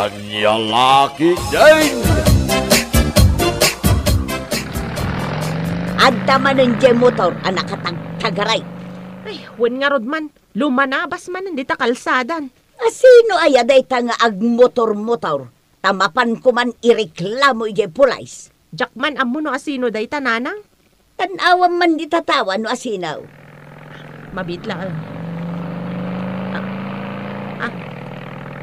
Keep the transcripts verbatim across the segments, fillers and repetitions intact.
Ania la ketdin? Adda manen diay motor a nakatagtagaray. Ay, wen ngarud man, lumanabas manen dita kalsadan. Asino aya dayta nga agmotor-motor? Ta mapanko man ireklamo idiay pulis. Diak man ammo no asino dayta, nanang. Tan-awam man dita tawa no asino. Mabiit laeng. Ah, ah.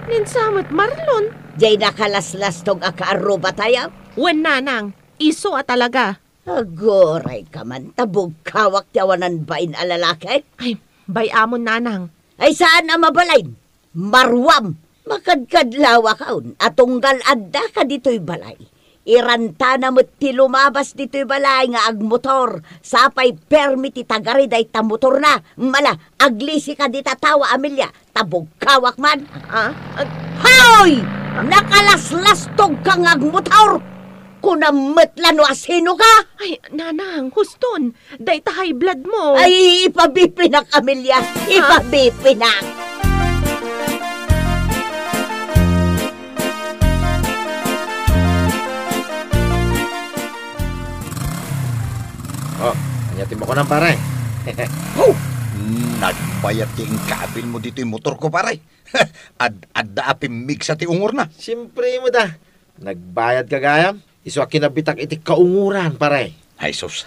Ni Sam met Marlon. Diay nakalaslastog a kaarrubatayo? Wen, nanang. Isu a talaga. Aguray ka man, ta bugkawak ti awanan bain a lalaki. Ay, bay-amon, nanang. Ay, saan a mabalin? Maruam, makadkadlawakon a tunggal addaka ditoy balay. Irantana met ti lumabas ditoy balay nga agmotor, sapay permi ti tagari dayta motorna. Mala, aglisika dita tawa, Amelia, ta bugkawak man. Ah? Ag- Hoy! Nakalaslastog ka nga agmotor! Kunam met la no asino ka? Ay, nanang, huston. Dayta high blood mo. Ay, ipabipinak, Amelia. Ah? Ipabipinak. Oh, ania ti makunak, pare? Oh, nagbayat ti inkaabil mo ditoy motor ko, pare. Ad-, adda a pimmigsa ti ungorna. Siempre met a. Nagbayad ka gayam? Isu a kinabitak iti kaungoran, pare. Ay, sus.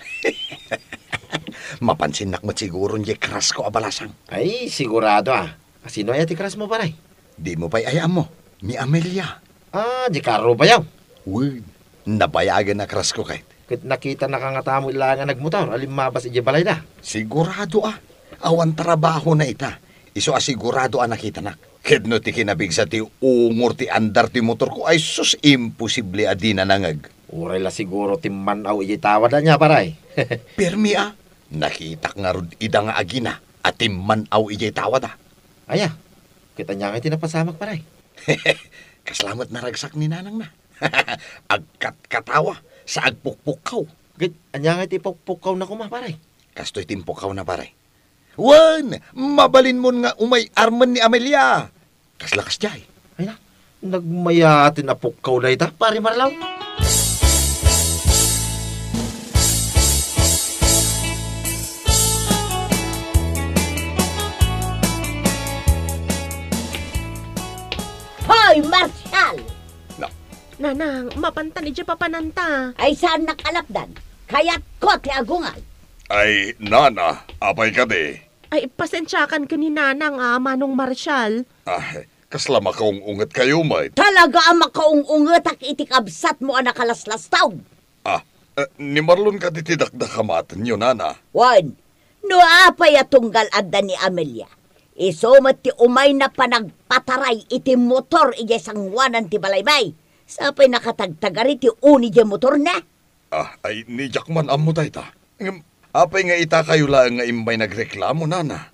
Mapansinnak met siguron diay crush ko a balasang. Ay, sigurado a. Asino aya ti crush mo, pare? Dimo pay aya ammo, ni Amelia. Ah, diay karro bayaw? Wen, nabayagen a crush ko ket. Ket nakitanaka ngata met laeng a nagmotor a limmabas idiay balayda? Sigurado a. Awan trabahona ita. Isu a sigurado a nakitanak. Ket no ti kinabigsa ti ungor ti andar ti motorko, ay sus, imposible a dina nangeg. Uray la siguro timman-aw idiay tawada nia, pare. Permi a, nakitak ngarud ida nga agina a timman-aw idiay tawada. Aya, ket ania ngay ti napasamak, pare? Kasla met naragsak ni nanangna. Agkatkatawa sa agpukpukkaw. Ket ania ngay ti ipukpukkawna koma, pare? Kastoy ti impukkawna, pare. Wen, mabalinmon nga umay-armen ni Amelia. Kasla kasdiay. Ay na, nagmayaten a pukkaw dayta, pare Marlaw. Hoy, Marshal! Na- Nanang, mapantan idiay papananta. Ay, saannak a lapdan. Kayatko ti agungay. Ay, nana, apay kadi? Ay, pasensiakan ken ni nanang a, Manong Marshal. Ah, kasla makaung-ungetkayo met? Talaga a makaung-ungetak iti kabsatmo a nakalaslastog. Ah, eh, ni Marlon kadi ti dakdakamatenyo, nana? Wen, no apay a tunggal adda ni Amelia, isu met ti umayna panagpataray iti motor idiay sangoanan ti balaymi. Sapay nakatagtagari ti uni diay motorna. Ah, ay, ni diak man ammo dayta. Ngem, apay nga itakayo laeng nga immay nagreklamo, nana?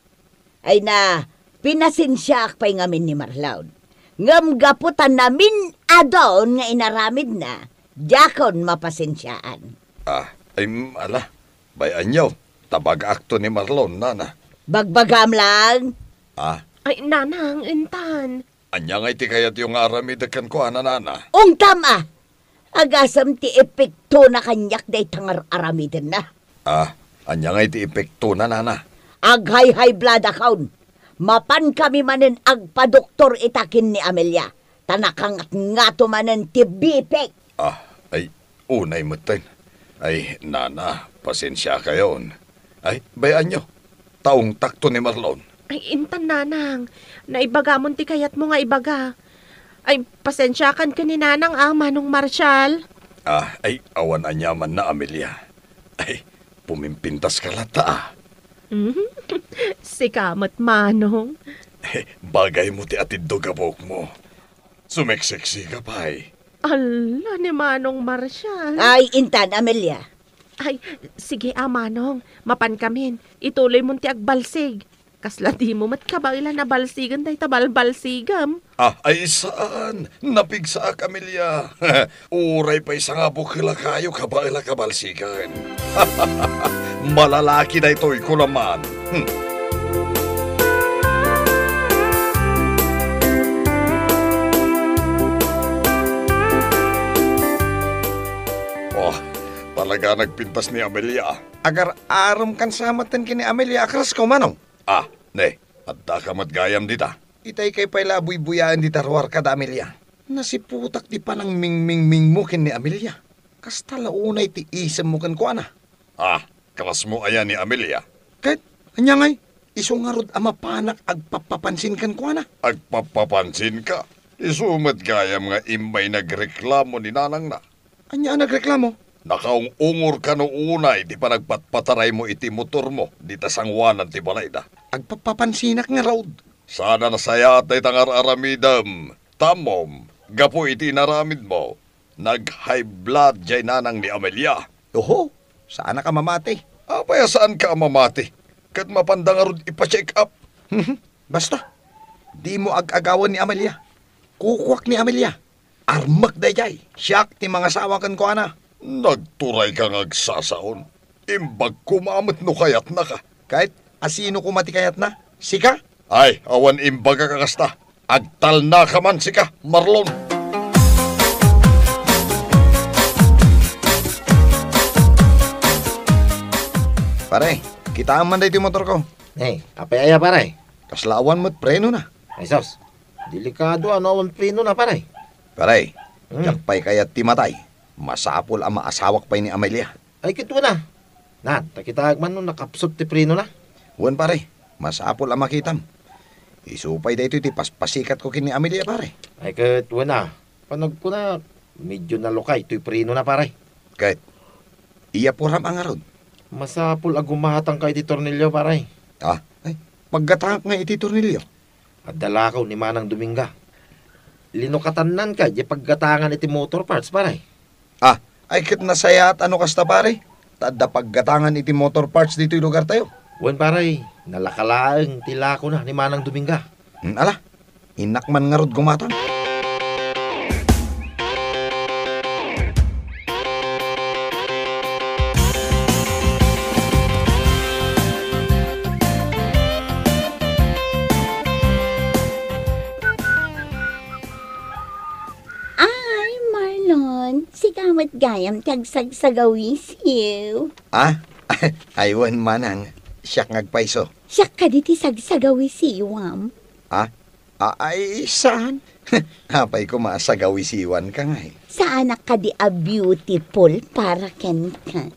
Ay na, pinasensiaak pay ngamin ni Marlon. Ngem gapu ta namin-adon nga inaramidna, diakon mapasensiaan. Ah, ay, mm, ala, bay-anyo, ta bagaakto ni Marlon, nana. Bagbagam lang. Ah? Ay, nanang, intan. Ania ngay ti kayatyo nga aramidek kenkuana, nana? Ungtam a! Agasem ti epektona kaniak dayta nga ar-aramidenna. Ah, ania ngay ti epektona, nana? Aghayhaybladakon. Mapankami manen agpadoktor ita ken ni Amelia, ta nakangatngato manen ti bipik. Ah, ay, unay metten. Ay, nana, pasensiakayon. Ay, bay-anyo, ta ungtakto ni Marlon. Ay, intan, nanang. Naibagamon ti kayatmo nga ibaga. Ay, pasensiakan ken ni nanang a, Manong Marshal. Ah, ay, awan aniamanna, Amelia. Ay, pumimpintaska latta a. Mhm. Sika met, Manong. Eh, bagaymo ti atiddog a buokmo. Sumeksiksi ka pay. Ala, ni Manong Marshal. Ay, intan, Amelia. Ay, sige a, Manong. Mapankamin. Ituloymon ti agbalsig. Kasla dimo met kabaelan a balsigen dayta balbalsigem. Ah, ay saan. Napigsaak, Amelia. Uray pay sangabukelakayo kabaelak a balsigen. Malalaki daytoy, kulaman. Hmm. Aga nagpintas ni Amelia. Agar-arem kan sa metten ken ni Amelia a crush ko, Manong. Ah, ne, addaka met gayam dita. Itay kay pay la a buybuyaen dita ruar kada Amelia. Nasiputak ti panangmingmingmingmo ken ni Amelia. Kasta la unay ti isemmo kenkuana. Ah, crushmo aya ni Amelia? Ket, ania ngay? Isu ngarud a mapanak agpappapansin kenkuana. Agpappapansinka? Isu met gayam nga immay nagreklamo ni nanangna. Ania a nagreklamo? Nakaung-ungor kano unay ti panagpatpataraymo iti motormo dita sangoanan ti balayda? Agpappapansinak ngarud. Saan a nasayaat dayta nga ar-aramidem. Tammom, gapu iti inaramidmo, nag-high blood jay nanang ni Amelia. Oho, saanak a mamati. Apay a saanka a mamati? Ket mapanda ngarud ipa-check up. Basta, dimo ag-agawen ni Amelia. Kukuak ni Amelia. Armek dayjay. Siak ti mangasawa kenkuana. Nagturayka nga agsasaon. Imbagko met no kayatnaka. Ket asino koma ti kayatna? Sika? Ay, awan imbagak a kasta. Agtalnaka man sika, Marlon. Pare, kitaem man daytoy motorko. Eh, apay aya, pare? Kasla awan met prenona. Ay, sus. Delikado a no awan prenona, pare. Pare, Hmm. diak pay kayat ti matay. Masapul a maasawak pay ni Amelia. Ay, ket wen a. Na, ta kitaek man no nakapsut ti prenona. Wen, pare, masapul a makitam. Isu pay daytoy ti paspasikatko ken ni Amelia, pare. Ay, ket wen a. Panagkunak, medyo nalukay toy prenona, pare. Ket, iyapuram a ngarud. Masapul a gumatangka iti tornilyo, pare. Ah, ay, paggatangak ngay iti tornilyo. Adda lakaw ni Manang Dominga. Linukatannanka diay paggatangan iti motor parts, pare. Ah, ay ket nasayaat a no kasta, pare. Ta adda paggatangan iti motor parts ditoy lugartayo. Wen, pare, nalaka laeng ti lakona ni Manang Dominga. Hmm, ala, innak man ngarud gumatang. Ay, Marlon, sika met gayam ti agsagsagawisiw. Ah? Ay, wen, Manang, siak nga agpayso. Siak kadi ti sagsagawisiwam. Ah? A-, ay, saan? Apay koma a sagawisiwanka ngay? Saanak kadi a beautiful para kenka?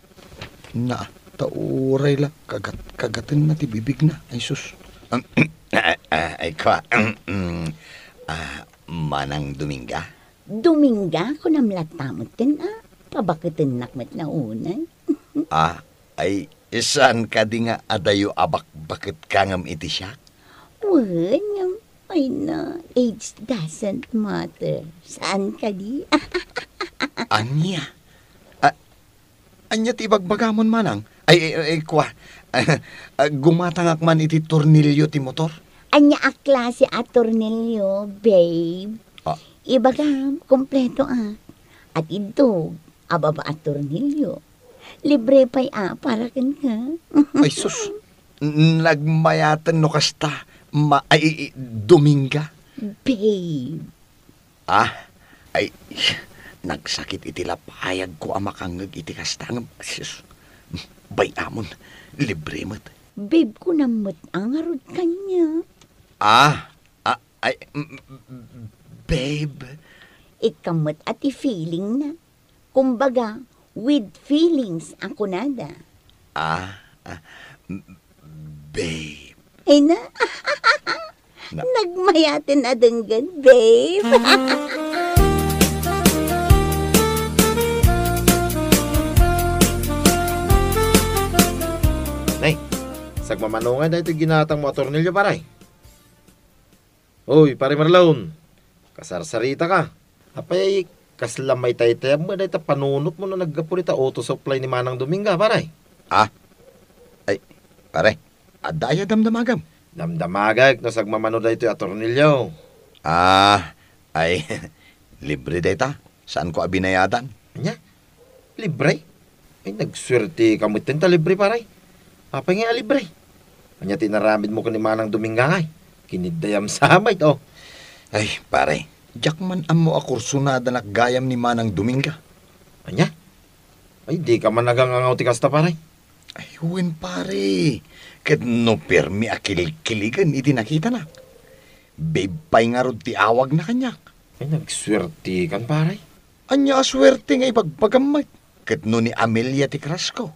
Na, ta uray la, kagat-, kagatenna ti bibigna. Ay, sus. Ah, ah, ay, kua. Ah, Manang Dominga? Dominga, kunam latta metten a. Pabaketennak met la unay. Ah, ay, saan kadi nga adayo a bakbaketka ngem iti siak? Wen, ngem, ay na, age doesn't matter. Saan kadi? Ania? A-, ania ti ibagbagamon, Manang? Ay, ay, ay, kua. Ah, gumatangak man iti tornilyo ti motor. Ania a klase a tornilyo, babe? Ah. Ibagam, kompleto a. Atiddog, ababa a tornilyo. Libre pay a para kenka. Ay, sus. N-, nagmayaten no kasta, ma-, ay, i-, i-, Dominga. Babe. Ah, ay, nagsakit iti lapayagko a makangngeg iti kasta ngem, sus, bay-amon, libre met. Babe ko na met a ngarud kaniak. Ah, ah, ay, m-, m-, babe. Ikka met a ti feeling na. Kumbaga, with feelings a kunada. Ah, ah, m-, babe. Ay na. Na- Nagmayaten a denggen, babe. Nay, sagmamano ngay daytoy ginatangmo a tornilyo, pare. Oy, Pare Marlon, kasarsaritaka. Apay, kasla maitaytayab met dayta panunotmo no naggapu dita auto supply ni Manang Dominga, pare? Ah? Ay, pare, adda aya damdamagam? Damdamagak no sagmamano daytoy a tornilyo. Ah, ay, libre dayta. Saanko a binayadan. Ania? Libre? Ay, nagsuerteka metten ta libre, pare. Apay ngay a libre? Ania ti inaramidmo ken ni Manang Dominga ngay? Kiniddayam sa met, oh. Ay, pare, diak man ammo a kursunadanak gayam ni Manang Dominga. Ania? Ay, dika man nagangangaw ti kasta, pare. Ay, wen, pare. Ket no permi a kilikiligen iti nakitanak. Babe pay ngarud ti awagna kaniak. Ay, nagsuertekan, pare. Ania a suerte nga ibagbagam met? Ket no ni Amelia ti crush ko?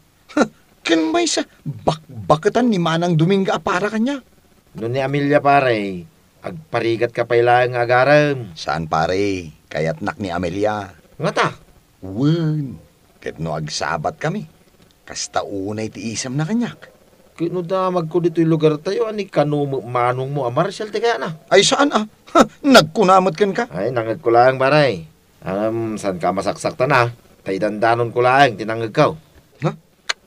Ken maysa, bakbaketan ni Manang Dominga a para kaniak. No ni Amelia, pare, agparigatka pay laeng nga agarem. Saan, pare. Kayatnak ni Amelia. Ngata? Wen, ket no agsabatkami, kasta unay ti isemna kaniak. Ket no damagko ditoy lugartayo, ani kano met manongmo a Marshall ti kayatna? Ay, saan a? Ha, nagkuna met kenka? Ay, nangngegko laeng, pare. Am, saanka a masaksaktan a? Ta idandanonko laeng ti nangngegko. Ha?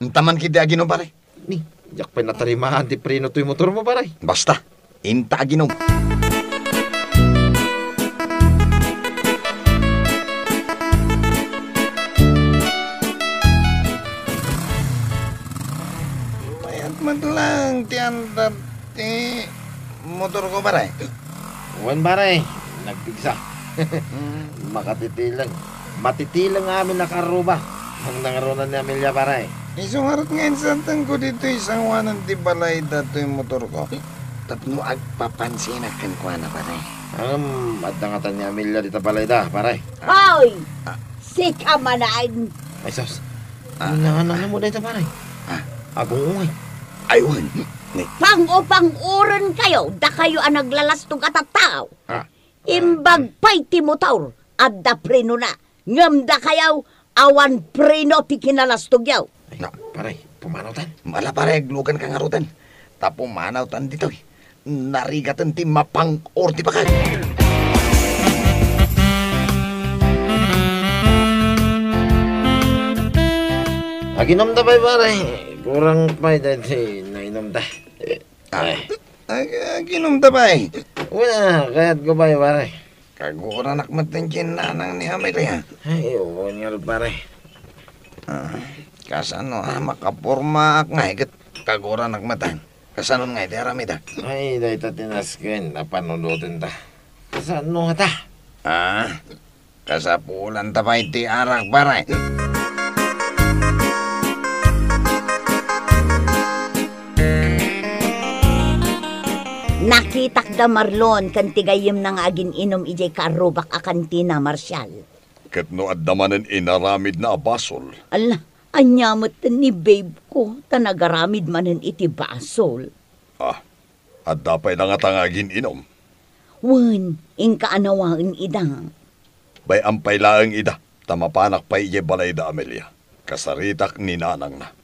Inta man ketdi aginom, pare. Ni, diak pay natarimaan ti preno toy motormo, pare. Basta, inta aginom. Mayat met laeng ti andar ti motorko, pare. Wen, pare, nagpigsa. Mm. Makatitileng. Matitileng amin a karruba. Ang nangarunan ni Amelia, pare. Isu ngarud nga insartengko ditoy sangoanan ti balayda toy motorko. Tapno agpapansinak kenkuana, pare. Am, adda ngata ni Amelia dita balayda, pare. Hoy! Ah. Sika manen! Ay, sus. Ah. Nananamo dayta, pare. Ah. Agungungay. Ay, wen. Ni- Pang-upang-uren kayo, dakayo a naglalastog a tattao. Ah. Imbag pay ti motor, adda prenona. Ngem dakayo, awan preno ti kinalastogyo. Ay, na, pare, pumanawtan. Ala, pare, agluganka ngaruden. Ta pumanawtan ditoy. Narigaten ti mapang-or ti bakag. Aginomta pay, pare. Kurang pay daytoy nainomta. Ah. Ay. Ag-, aginomta pay. Wala, kayatko pay, pare. Kaguranak met ti nanang ni Amelia. Ay, wen ngarud, pare. Ah, kasano a makapormaak ngay ket kaguranak met? Kasano ngay ti aramidak? Ay, dayta ti nasken a panunotenta. Kasano ngata? Ah, kasapulanta pay ti arak, pare. Nakitak da Marlon ken ti gayyemna nga agin-inom idiay karrubak a kantina, Marshall. Ket no adda manen inaramidna a basol? Ala, ania met ni babe ko, ta nagaramid manen iti basol. Ah, adda pay da ngata nga agin-inom? Wen, inka a nawaen ida. Bay-am pay laeng ida, ta mapanak pay idiay balayda, Amelia. Kasaritak ni nanangna.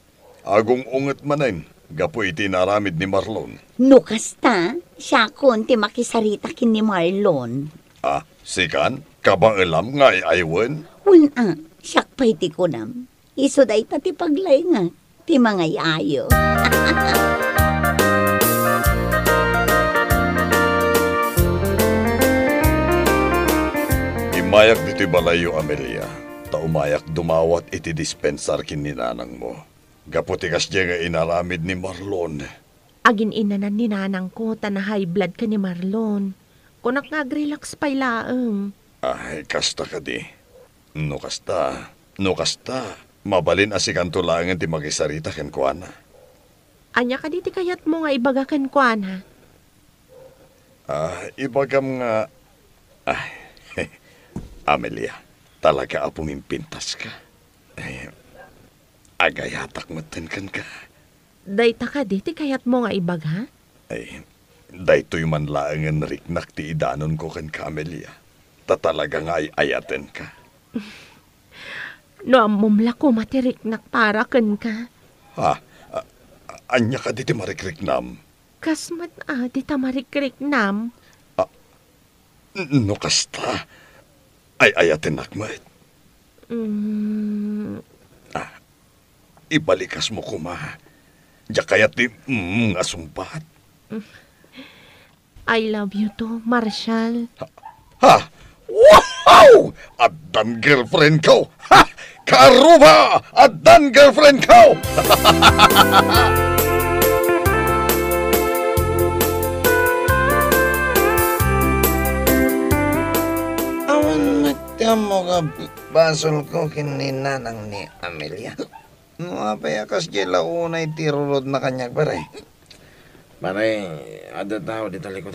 Agung-unget manen gapu iti inaramid ni Marlon. No kasta, siakon ti makisarita ken ni Marlon. Ah, sikan? Kabaelam nga ay-aywen? Wen a, siak pay ti kunam. Isu dayta ti paglaingek ti mangay-ayo. Immayak ditoy balayyo, Amelia, ta umayak dumawat iti dispensar ken ni nanangmo. Gapu ti kasdiay nga inaramid ni Marlon. Agin-inanan ni nanangko ta na-high blood ken ni Marlon. Kunak nga ag-relax pay laeng. Ay, kasta kadi. No kasta, no kasta, mabalin a sikanto laengen ti makisarita kenkuana. Ania kadi ti kayatmo nga ibaga kenkuana? Ah, ibagam nga, ah, Amelia, talaga a pumimpintaska. Eh, agayatak metten kenka. Dayta kadi ti kayatmo nga ibaga? Ay, daytoy man laengen riknak ti idanonko kenka, Amelia. Ta talaga nga ay-ayatenka. No ammom la koma ti riknak para kenka. Ha? A-, ania kadi ti marikriknam? Kas met a dita marikriknam? Ah, n-, no kasta, ay-ayatennak met. Mm. Ah, ibalikasmo koma. Diak kayat ti mm nga sungbat. I love you too, Marshall. Ha? Ha? Wow! Addan girlfriend ko! Ha? Karuba! Addan girlfriend ko! Awan met ti Ammok a basolko ken ni nanang ni Amelia. No apay a kasdiay la unay ti rurod na kaniak, pare? Pare, adda tao dita likod.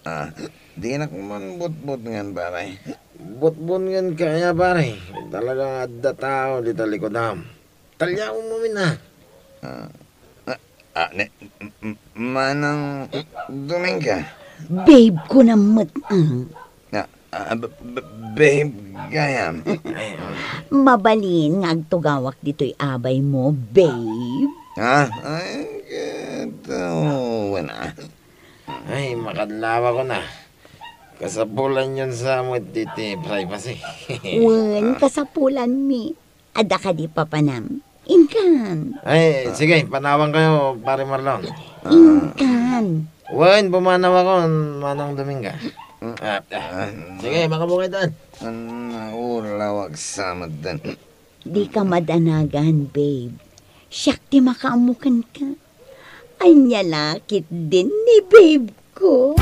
Ah, dinak man butbutngen, pare. Butbutngenka aya, pare. Talaga adda tao dita likod. Talyaw mo min, ah. Ah, ah, ah, ne, m-, m-, Manang Dominga. Babe ko na met, ah. Ah, ah, b-, b-, babe gayam. Mabalin nga agtugawak ditoy abay mo, babe. Ha? Ay, kitawen, ah. Ay, makadlawa ko na. Kasapulan yon sa met diti privacy. Wen, kasapulan mi. Adda kadi papanam? Inkan. Ay, sige, panawan kayo, Pare Marlon. Inkan. Wen, pumanaw ako, Manang Dominga. Ah, ah. Sige, makabukay daan. An, ulawag sa madan. Di ka madanagan, babe. Siak ti makaammo kenka. Ania la ketdin ni babe ko.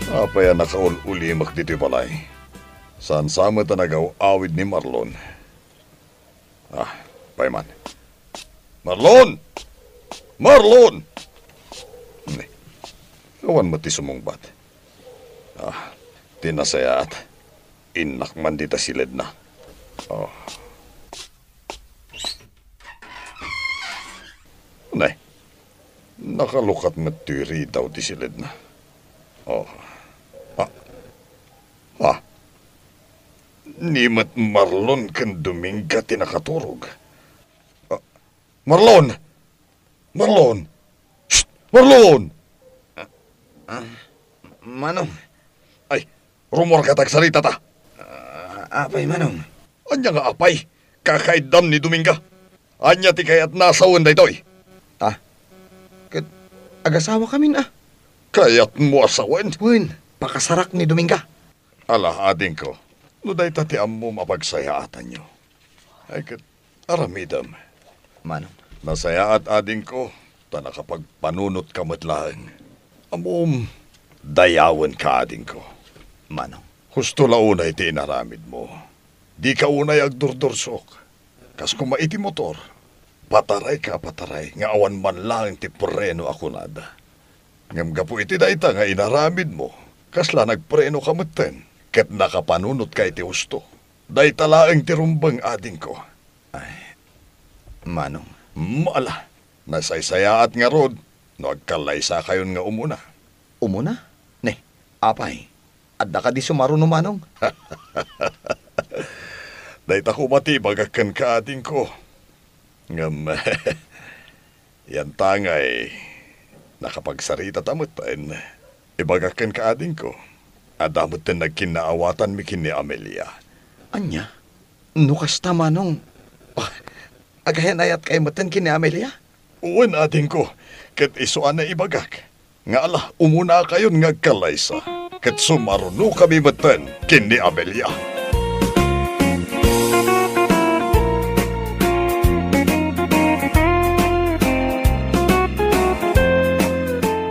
Apay a nakaul-ulimek ditoy balay? Saan sa met a nagaw-awid ni Marlon? Ah, pay man. Marlon! Marlon! Ne, awan met ti sumungbat. Ah, ti nasayaat, innak man dita siledna. Oh. Ne, nakalukat met ti ridaw ti siledna. Oh. Ah. Ah. Ni met Marlon ken Dominga ti nakaturog. Ah, Marlon! Marlon! Shh! Marlon! Ah, ah, Manong. Ay, rummuarka ta agsaritata. Ah, apay, Manong? Ania nga apay? Kakaiddam ni Dominga. Ania ti kayatna a sawen daytoy? Ah, ket agasawakamin, ah. Kayatmo a sawen? Wen, pakasarak ni Dominga. Ala, adingko, no dayta ti ammom a pagsayaatanyo, ay ket aramidem. Manong. Nasayaat, adingko, ta nakapagpanunotka met laeng. Ammom, dayawenka, adingko. Manong. Husto la unay ti inaramidmo. Dika unay agdurdursok. Kas koma iti motor, patarayka a pataray nga awan man laeng ti preno a kunada. Ngem gapu iti dayta nga inaramidmo, kasla nagprenoka metten ket nakapanunotka iti husto. Dayta laeng ti rumbeng, adingko. Ay, Manong. Mm, ala, nasaysayaat ngarud no agkallaysakayon nga umuna. Umuna? Ne, apay, adda kadi sumaruno, Manong? Dayta koma ti ibagak kenka, adingko. Ngem, yantangay, nakapagsaritata metten. Ibagak kenka, adingko, adda metten nagkinnaawatanmi ken ni Amelia. Ania? No kasta, Manong, ah, agayan-ayatkay metten ken ni Amelia? Wen, adingko, ket isu a naibagak nga ala, umunakayon nga agkallaysa, ket sumarunokami metten ken ni Amelia.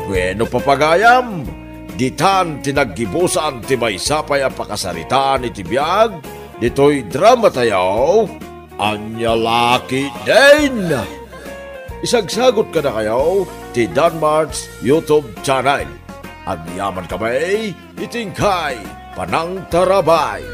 Bueno, papagayam, ditan ti naggibusan ti maysa pay a pakasaritaan iti biag ditoy dramatayo. Ania la ketdin? Isagsagot kadakayo ti Danmart's YouTube channel. Agyamankami iti inkay panangtarabay.